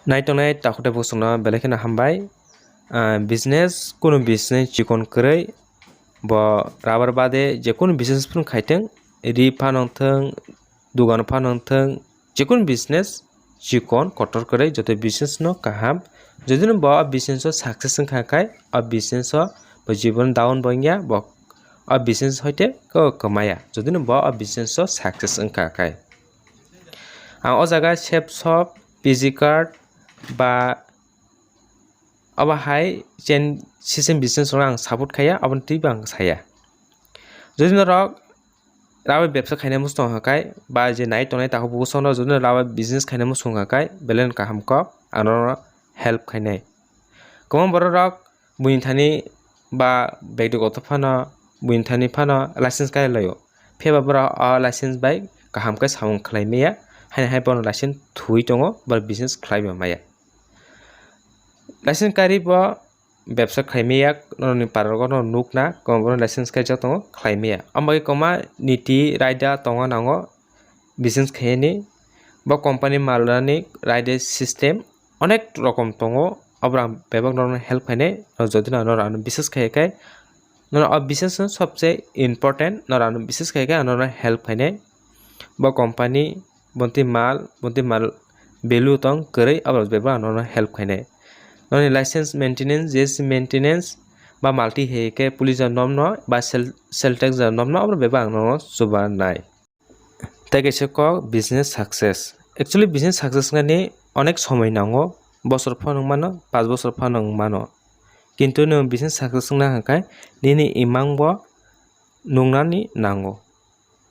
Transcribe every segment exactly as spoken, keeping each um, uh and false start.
Naitongnai takhuk tei bosongno belai kheno hambai. Ah, business, kunu business chikon kwrwi, bo rubber bade je kunu business phano khaitwng, ri phano wngthwng, dugan phano wngthwng, je kunu business chikon kotor kwrwi, joto business no kaham. Jodi no bo o business o success wngkha khai, o business o bo jibon down bo wngya, bo o business hoite ko kwmaya, jodi no bo o business o success wngkha khai. Ang o jaga Sep Shop, P G Card ba obo hai chain system business rok ang support khaiya, aboni twibo ang saya. Jodi norok rubber bebsa khaina muchung tongkha khai, ba je nai tongnai takhuk bosongno jodi no rubber business khaina muchung kha khai, belai no kaham kok, ang norokno help khainai. Kwbangma borok rok buini thani ba bag duk auto phano, buini thani phano license kai laio. Phiya ba borok o license bai kaham khe samung khlai maya, haino hai bono license thuwi tongo, borok business khlai bo maya. License kari bo bebsa khlai maya, norokni para rogo no nukna, kwbangma borok license kaijak tongo, khlai maya. Amo bagwi kwbangma niti raida tongo nango, business khaiyani, bo company malnani raida system, onek rokom tongo, abo ang bebak norokno help khainai, no jodi no norok ano business khaiya khai, norok o business no sobse important, norok ano business khaiya khai, norokno help khainai. Bo company, bonti mal, bonti mal value tong kwrwi, abo bebak ang norokno help khainai. Noni license maintenance, G S T maintenance, ba multi hai khe police jora nomno, ba sel-, sales tax jora nomno, abo bebak ang norokno chubanai. Tei kaisa kok business success. Actually, business success wngani onek somoi nango, bosor phano wng mano, panch bosor phano wng mano. Kintu nwng business success wngna hwnkhe nini imang bo nungnani nango.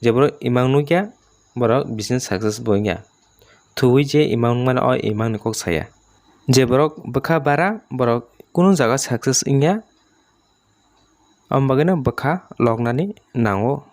Je borok imang nukya, borok business success bo wngya. Thuwi je imang nukmano, o imangni kok saya. Je borok bwkha bara, borok kunu jaga success wngya, amo bagwino bwkha loknani nango.